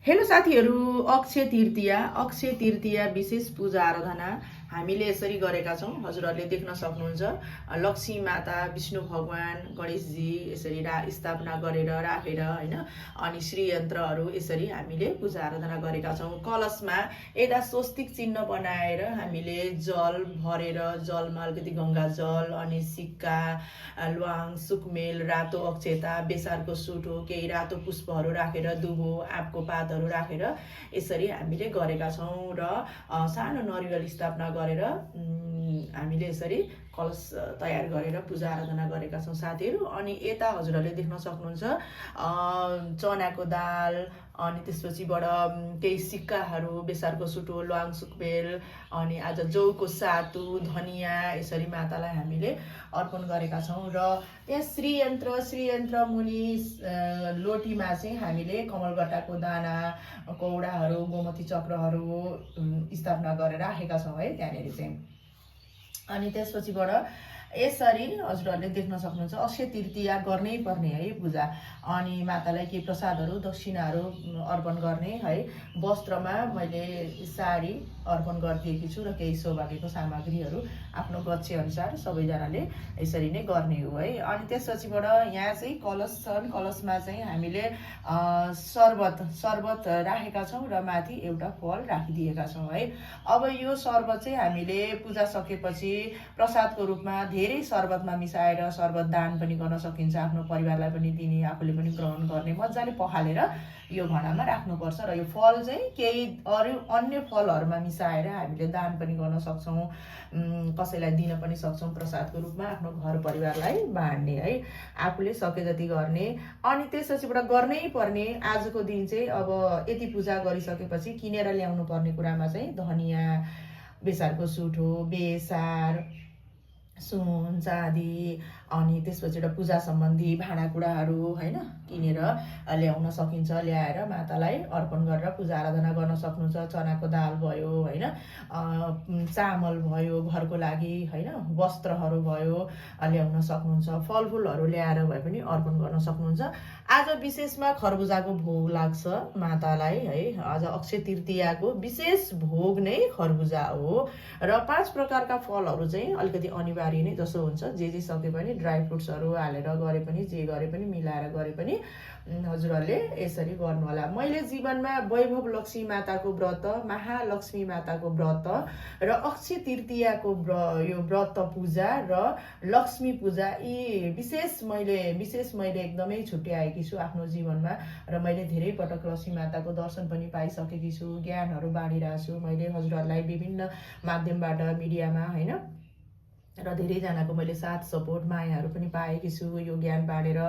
Hello साथीहरू, अक्षय तृतीया विशेष पूजा आराधना हामीले यसरी गरेका छौँ। हजुरहरूले देख्न सक्नुहुन्छ। लक्ष्मी माता, विष्णु भगवान, गणेशजी यसरी स्थापना गरेर राखेर हैन, अनि श्रीयन्त्रहरू यसरी हामीले पूजा आराधना गरेका छौँ। कलशमा यता स्वस्तिक चिन्ह बनाएर हामीले जल भरेर, जलमा अलिकति गङ्गा जल अनि सिक्का, ल्वाङ, सुकमेल, रातो अक्षता, बेसारको सुठो, केही रातो पुष्पहरू राखेर, दुबो, आँपको पातहरू राखेर यसरी हामीले गरेका छौँ र सानो नरिवल स्थापना गरेर हामीले यसरी कलश तयार गरेर पूजा आराधना गरेका छौँ साथीहरू। अनि यता हजुरहरूले देख्न सक्नुहुन्छ चनाको दाल, अनि त्यसपछिबाट केही सिक्काहरू, बेसारको सुटो, ल्वाङ, सुकमेल, अनि आज जौको सातु, धनियाँ यसरी मातालाई हामीले अर्पण गरेका छौँ। र त्यहाँ श्रीयन्त्र मुनि लोटीमा चाहिँ हामीले कमलगट्टाको दाना, कौडाहरू, गोमती चक्रहरू स्थापना गरेर राखेका छौँ है त्यहाँनिर चाहिँ। अनि त्यसपछिबाट यसरी हजुरहरूले देख्न सक्नुहुन्छ अक्षय तृतीया गर्नै पर्ने है पूजा। अनि मातालाई के प्रसादहरू, दक्षिणाहरू अर्पण गर्ने है। वस्त्रमा मैले साडी अर्पण गरिदिएकी छु र केही सौभाग्यको सामग्रीहरू आफ्नो गच्छे अनुसार सबैजनाले यसरी नै गर्ने हो है। अनि त्यसपछिबाट यहाँ चाहिँ कलश छन्। कलशमा चाहिँ हामीले शरबत राखेका छौँ र माथि एउटा फल राखिदिएका छौँ है। अब यो शरबत चाहिँ हामीले पूजा सकेपछि प्रसादको रूपमा धेरै शरबतमा मिसाएर शरबत दान पनि गर्न सकिन्छ। आफ्नो परिवारलाई पनि दिने, आफूले पनि ग्रहण गर्ने, मजाले पखालेर यो घडामा राख्नुपर्छ। र यो फल चाहिँ केही अरू अन्य फलहरूमा मिसाएर हामीले दान पनि गर्न सक्छौँ, कसैलाई दिन पनि सक्छौँ प्रसादको रूपमा, आफ्नो घर परिवारलाई बाँड्ने है, आफूले सके जति गर्ने। अनि त्यसपछिबाट गर्नै पर्ने आजको दिन चाहिँ अब यति पूजा गरिसकेपछि किनेर ल्याउनु पर्ने कुरामा चाहिँ धनियाँ, बेसारको सुठो, बेसार, सुन, चाँदी, अनि त्यसपछि एउटा पूजा सम्बन्धी भाँडाकुँडाहरू हैन किनेर ल्याउन सकिन्छ। ल्याएर मातालाई अर्पण गरेर पूजा आराधना गर्न सक्नुहुन्छ। चनाको दाल भयो हैन, चामल भयो घरको लागि हैन, वस्त्रहरू भयो ल्याउन सक्नुहुन्छ। फलफुलहरू ल्याएर भए पनि अर्पण गर्न सक्नुहुन्छ। आज विशेषमा खरबुजाको भोग लाग्छ मातालाई है। आज अक्षय तृतीयाको विशेष भोग नै खरबुजा हो। र 5 प्रकारका फलहरू चाहिँ अलिकति अनिवार्य नै जसो हुन्छ। जे सके पनि ड्राई फ्रुट्सहरू हालेर गरे पनि, जे गरे पनि, मिलाएर गरे पनि हजुरहरूले यसरी गर्नु होला। मैले जीवनमा वैभव लक्ष्मी माताको व्रत, महालक्ष्मी माताको व्रत र अक्षय तृतीयाको यो व्रत पूजा र लक्ष्मी पूजा यी विशेष मैले एकदमै छुट्याएकी छु आफ्नो जीवनमा। र मैले धेरै पटक लक्ष्मी माताको दर्शन पनि पाइसकेकी छु, ज्ञानहरू बाँडिरहेको छु मैले हजुरहरूलाई विभिन्न माध्यमबाट, मिडियामा हैन। र धेरैजनाको मैले साथ, सपोर्ट, मायाहरू पनि पाएकी छु। यो ज्ञान बाँडेर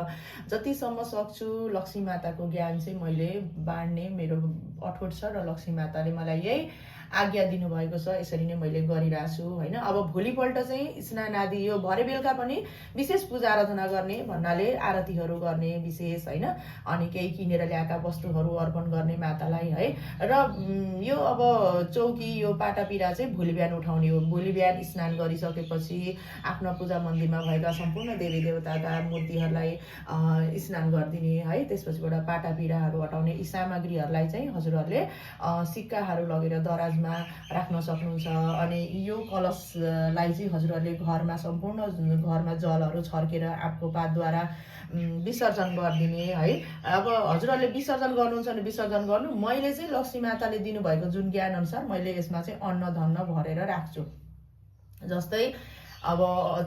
जतिसम्म सक्छु लक्ष्मी माताको ज्ञान चाहिँ मैले बाँड्ने मेरो अठोट छ। र लक्ष्मी माताले मलाई यही आज्ञा दिनुभएको छ, यसरी नै मैले गरिरहेको छु हैन। अब भोलिपल्ट चाहिँ स्नान आदि यो भरे बेलुका पनि विशेष पूजा आराधना गर्ने भन्नाले आरतीहरू गर्ने विशेष हैन, अनि केही किनेर ल्याएका वस्तुहरू अर्पण गर्ने मातालाई है। र यो अब चौकी, यो पाटापिरा चाहिँ भोलि बिहान उठाउने हो। भोलि बिहान स्नान गरिसकेपछि आफ्ना पूजा मन्दिरमा भएका सम्पूर्ण देवी देवताका मूर्तिहरूलाई स्नान गरिदिने है। त्यसपछिबाट पाटापिराहरू हटाउने यी सामग्रीहरूलाई चाहिँ हजुरहरूले सिक्काहरू लगेर दराजमा राख्न सक्नुहुन्छ। अनि यो कलशलाई चाहिँ हजुरहरूले घरमा सम्पूर्ण घरमा जलहरू छर्केर आँपको पातद्वारा विसर्जन गरिदिने है। अब हजुरहरूले विसर्जन गर्नुहुन्छ भने विसर्जन गर्नु। मैले चाहिँ लक्ष्मी माताले दिनुभएको जुन ज्ञान अनुसार मैले यसमा चाहिँ अन्न धन्न भरेर राख्छु। जस्तै अब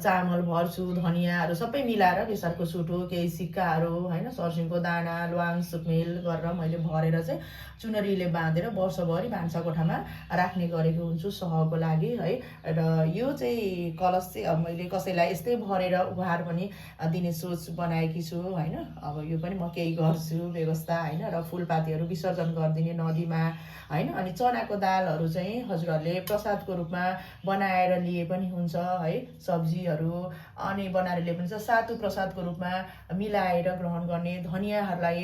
चामल भर्छु, धनियाँहरू सबै मिलाएर, बेसारको सुठो, केही सिक्काहरू हैन, सर्सिङको दाना, ल्वाङ, सुकमेल गरेर मैले भरेर चाहिँ चुनरीले बाँधेर वर्षभरि भान्साकोठामा राख्ने गरेको हुन्छु सहको लागि है। र यो चाहिँ कलश चाहिँ अब मैले कसैलाई यस्तै भरेर उपहार पनि दिने सोच बनाएकी छु हैन। अब यो पनि म केही गर्छु व्यवस्था हैन। र फुलपातीहरू विसर्जन गरिदिने नदीमा हैन। अनि चनाको दालहरू चाहिँ हजुरहरूले प्रसादको रूपमा बनाएर लिए पनि हुन्छ है। सब्जीहरू अनि बनाएर ल्याइन्छ। सातु प्रसादको रूपमा मिलाएर ग्रहण गर्ने, धनियाहरूलाई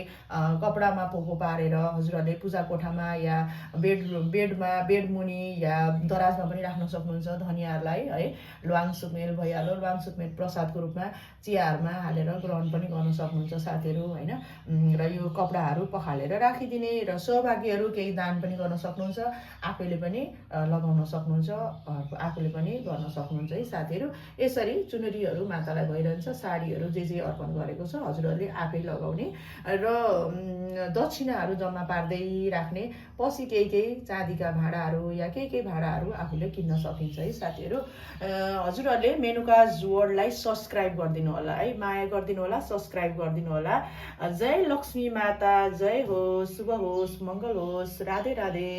कपडामा पोको पारेर हजुरहरूले पूजा कोठामा या बेडमा बेडमुनि या दराजमा पनि राख्न सक्नुहुन्छ धनियाहरूलाई है। ल्वाङ सुकमेल भइहाल्यो, ल्वाङ सुकमेल प्रसादको रूपमा चियाहरूमा हालेर ग्रहण पनि गर्न सक्नुहुन्छ साथीहरू होइन। र यो कपडाहरू पखालेर राखिदिने र सौभाग्यहरू केही दान पनि गर्न सक्नुहुन्छ, आफैले पनि लगाउन सक्नुहुन्छ, आफूले पनि गर्न सक्नुहुन्छ है साथीहरू। यसरी चुनरीहरू मातालाई भइरहन्छ, साडीहरू जे अर्पण गरेको छ हजुरहरूले आफै लगाउने र दक्षिणाहरू जम्मा पार्दै राख्ने। पछि केही चाँदीका भाँडाहरू या केही भाँडाहरू आफूले किन्न सकिन्छ है साथीहरू। हजुरहरूले मेनुकाज वर्ल्डलाई सब्सक्राइब गरिदिनु होला है, माया गरिदिनु होला, सब्सक्राइब गरिदिनु होला। जय लक्ष्मी माता, जय होस्, शुभ होस्, मङ्गल होस्, राधे राधे।